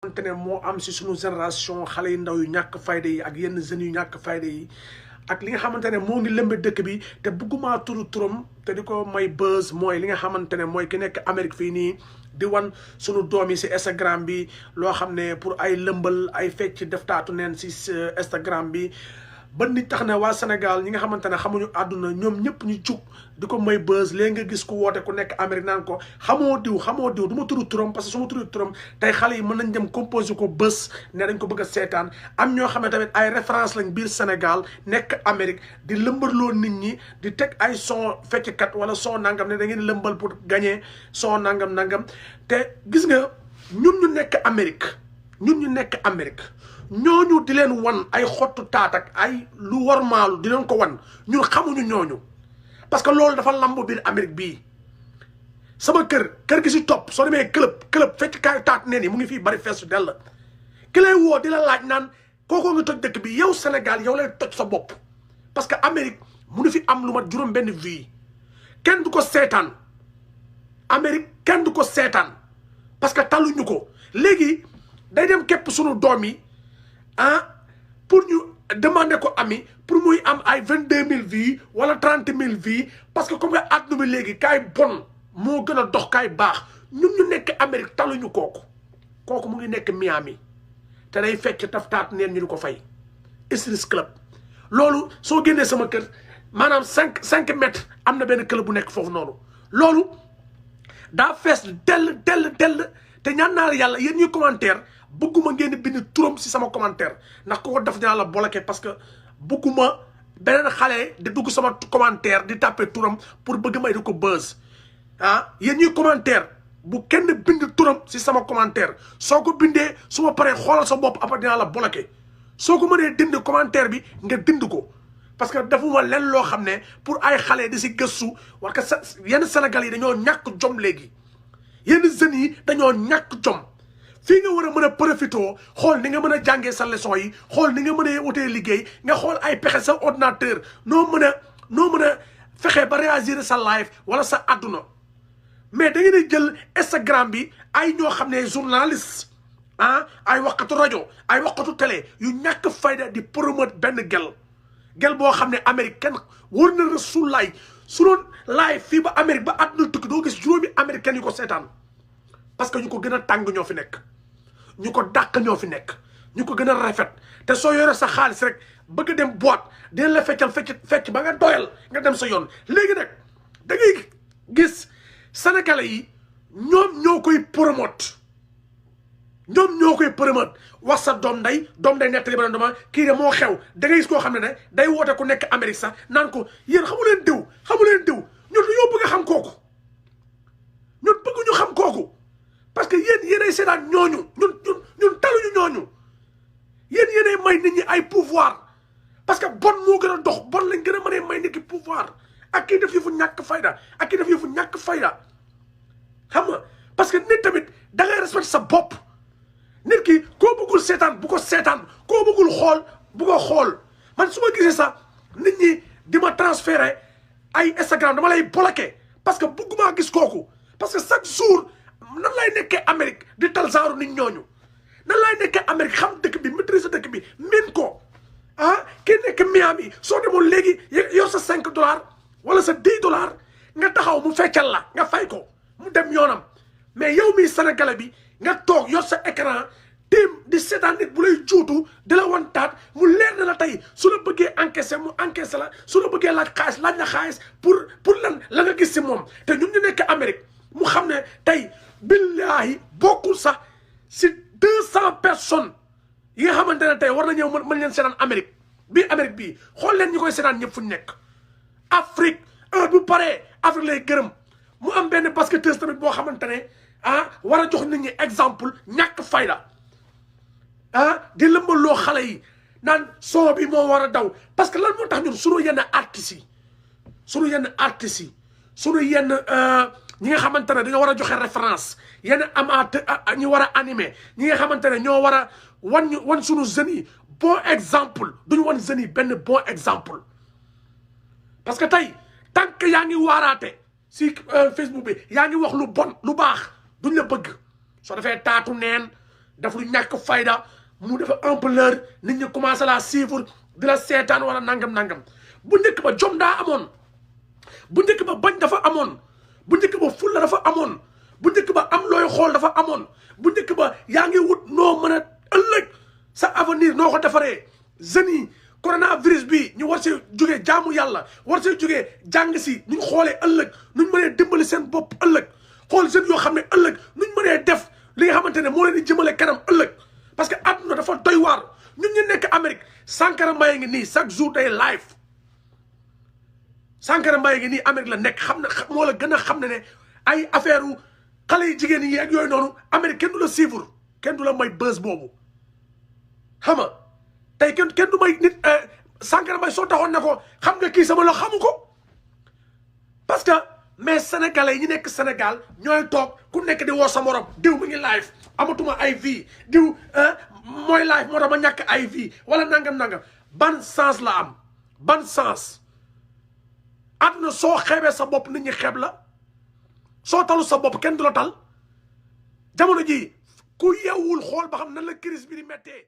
xamante ne moo am si suñu génération xale yu ndaw yu ñàkk fayda yi ak yenn jeunes yu ñàkk fayda yi ak li nga xamante ne moo ngi lëmbe dëkk bi te bëgguma turam te di ko may buzz mooy li nga xamante ne mooy ki nekk Amérique fii nii di wan sunu doom yi si Instagram bi loo xam ne pour ay lëmbal ay fecc def taatu neen si Instagram bi ba nit tax ne waa Sénégal ñi nga xamante ne xamuñu àdduna ñoom ñëpp ñu jug di ko may buzz léegi nga gis ku woote ku nekk Amérique naan ko xamoo diw du ma tudd turam parce que su ma tudd turam tey xale yi mën nañ dem composé ko bës ne dañ ko bëgg a seetaan am ñoo xam ne tamit ay référence lañ biir Sénégal nekk Amérique di lëmbaloo nit ñi di teg ay son fecckat wala son nangam ne da ngeen lëmbal pour gagner son nangam te gis nga ñun ñu nekk Amérique ñooñu di leen wan ay xottu taat ak ay lu warmaalu di leen ko wan ñun xamuñu ñooñu parce que loolu dafa lamb biir Amérique bii sama kër gi si topp soo demee club fecc kaayu taat neen yi mu ngi fii bari feesu dell ki lay woo di la laaj naan kookoo nga toj dëkk bi yow Sénégal yow lay toj sa bopp parce que Amérique munu fi am lu mat juróom benn vie kenn du ko seetaan Amérique kenn du ko seetaan parce que taluñu ko léegi day dem képp sunu doom yi pour ñu demander ko ami pour muy am ay 22 000 vues wala 30 000 vues parce que comme que àdduna bi léegi kaay bon moo gën a dox kaay baax ñun ñu nekk Amérique taluñu kooku mu ngi nekk Miami te day fecc taf taat neen ñu di ko fay Istris club loolu soo génnee sama kër maanaam 5 mètres am na benn club bu nekk foofu noonu loolu daa fees dell te ñaan naa yàlla yéen ñuy commentaire bëgguma ngeen bind turam si sama commentaire ndax ko def dinaa la bloqué parce que bëgguma beneen xale di dugg sama commentaire di tapé turam pour bëgg may di ko buzz yéen ñuy commentaire bu kenn bind turam si sama commentaire soo ko bindee su ma paree xoolal sa bopp après dinaa la bloqué soo ko mënee dind commentaire bi nga dind ko parce que defuma leen loo xam ne pour ay xale di si gëstu parce que yenn Sénégal yi dañoo ñàkk jom léegi yenn jeunes yi dañoo ñàkk jom fii nga war a mën a profité xool ni nga mën a jàngee sa leçon yi xool ni nga mën a wutee liggéey nga xool ay pexe sa ordinateur noo mën a fexe ba réagir sa live wala sa àdduna mais da ngeen di jël Instagram bi ay ñoo xam ne journaliste ay waxkatu rajo ay waxkatu télé yu ñàkk fayda di promote benn gel boo xam ne Amérique kenn war na rasulaay su doon live fii ba Amérique ba àdduna tukki doo gis juróomi américain yu ko seetaan parce que ñu ko gën a tàng ñoo fi nekk ñu ko dàq ñoo fi nekk ñu ko gën a rafet te soo yore sa xaalis rek bëgg dem boîte dina la feccal fecc ba nga doyal nga dem sa yoon léegi nag da ngay gis sénégalais yi ñoom ñoo koy promote wax sa doom day nettali ba dama kii de moo xew da ngay gis koo xam ne day woote ku nekk Amérique sax naan ko yéen xamu leen diw ñun dañoo bëgg a xam kooku ñun bëgguñu xam kooku parce que yéenay seetaan ñooñu ñun taluñu ñooñu yéenay may nit ñi ay pouvoir parce que bon moo gën a dox bon lañ gën a mënee may nit ki pouvoir ak kii def yëfu ñàkk fayda xam nga parce que nit tamit da ngay respecté sa bopp nit ki koo bëggul seetaan bu ko seetaan koo bëggul xool bu ko xool man su ma gisee sax nit ñi di ma transféré ay Instagram dama lay bloqué parce que bëgguma gis kooku parce que chaque jour nan lay nekkee Amérique di tal genre nit ñooñu nan lay nekkee Amérique xam dëkk bi maîtriser dëkk bi min ko kii nekk Miami soo demoon léegi yor sa $5 wala sa $10 nga taxaw mu feccal la nga fay ko mu dem yoonam mais yow mi Sénégalais bi nga toog yor sa écran tim di seetaan nit bu lay juutu di la wantaat mu leer na la tey su la bëggee encaissé mu encaissé la su la bëggee laaj la xaalis pour lan la nga gis si moom te ñun ñu nekk Amérique mu xam ne tey billahi bokkul sax si 200 personnes yi nga xamante ne tey war na ñëw mën leen seetaan Amérique bii xool leen ñi koy seetaan ñëpp fu ñu nekk Afrique bu paree Afrique lay gërëm mu am benn basketteuse tamit boo xamante ne war a jox nit ñi exemple ñàkk fayda di lëmbaloo xale yi naan son bi moo war a daw parce que lan moo tax ñun sunu yenn artistes yi sunu yenn ñi nga xamante ne dañoo war a joxe référence yenn amateur ñi war a animé ñi nga xamante ne ñoo war a wan sunu jeunes yi bon exemple duñu wan jeunes yi benn bon exemple parce que tey tant que yaa ngi waaraate si Facebook bi yaa ngi wax lu bon lu baax duñ la bëgg soo defee taatu neen daf lu ñàkk fayda mu dafa ampleur nit ñi commencé la suivre di la seetaan wala nangam bu njëkk ba jom daa amoon bu njëkk ba bañ dafa amoon bu njëkk ba fulla dafa amoon bu njëkk ba am looy xool dafa amoon bu njëkk ba yaa ngi wut noo mën a ëllëg sa avenir noo ko defaree jeunes yi coronavirus bi ñu war see jógee jaamu yàlla war see jógee jàng si nuñ xoolee ëllëg nuñ mënee dimbali seen bopp ëllëg xool jeunes yoo xam ne ëllëg nuñ mënee def li nga xamante ne moo leen di jëmale kanam ëllëg parce que àdduna dafa doy waar ñun ñu nekk Amérique Sankara Mbaye ngi nii chaque jour day live Sankara Mbaye ngi nii Amérique la nekk xam na moo la gën a xam ne ay affaire u xale yi jigéen yi ak yooyu noonu Amérique kenn du la suivre kenn du la may buzz boobu xam nga tey kenn du may nit Sankara Mbaye soo taxoon ne ko xam nga kii sama la xamu ko parce que mais sénégalais yi ñu nekk Sénégal ñooy toog ku nekk di woo sa morom diw mi ngi live amatuma ay vie diw mooy live moo tax ma ñàkk ay vie wala nangam ban sens la am ban sens àdduna soo xeebee sa bopp nit ñi xeeb la soo talu sa bopp kenn du la tal jamono ji ku yeewul xool ba xam nan la crise bi di méttee